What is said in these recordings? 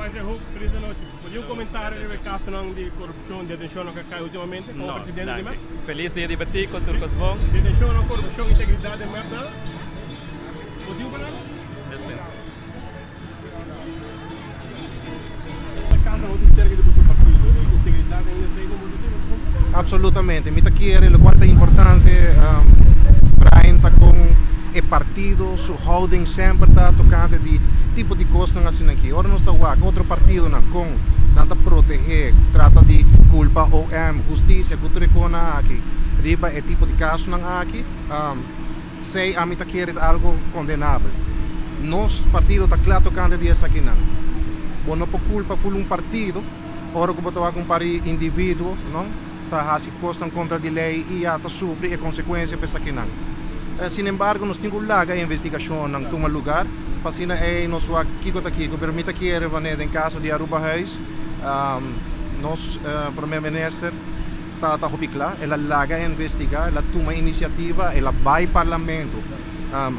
Isaac Hoek, felis anochi. Bo tin un comentario riba e casonan di corupcion, detencionnan cu a cay ultimamente como No, presidente di danki. mep? Felis dia di Betico, tur cos bon. Detencionnan, corupcion, integridad den mep nada? Bo tin un palabra? Dispensa. E caso no tin cerca di boso partido, e integridad ainda ta den boso sinti? Absolutamente, mi ta kere locual ta importante Brian ta con e partido su houding semper ta tocante di tipo di cosnan asina aki. Ora nos ta wak otro partidonan con nan ta protege, trata di culpa OM, husticia cu tur e conan aki riba e tipo di casonan aki, Esey ami ta kere ta algo condenabel. Nos partido ta cla tocante di esakinan. Bo no por culpa full un partido ora cu bo ta wak un par di individuo no ta haci cosnan contra di ley y ya ta sufri e consecuencia pa esakinan. Sin embargo nos tin cu laga e investigacionnan tuma lugar pa asina ey nos wak kico ta kico. Pero mi ta kere wanneer den caso di Arubahuis nos Prome Minister, Ta hopi kla, el a laga investigá, el a tuma inisiativa, el a bai parlamento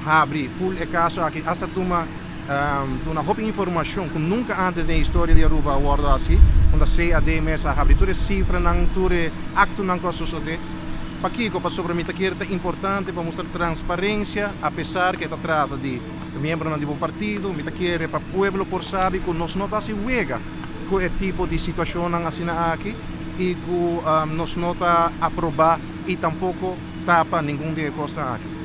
habri ful e kaso aki, asta tuma duna hopi informashon ku nunka ántes den historia di Aruba a wòrdu hasi, unda CAD mes a habri tur e sifranan, tur e aktonan ku a sosodé. Pakiko? Pasobra mi ta kere ta importante pa mustra transparensia apesar ku e ta trata di miembronan di bo partido, mi ta kere pa pueblo por sabi ku nos no ta hasi wega ku e tipo di situashonnan asina aki i ku nos no ta aprobá i tampoko tapa ningun di e kosnan aki.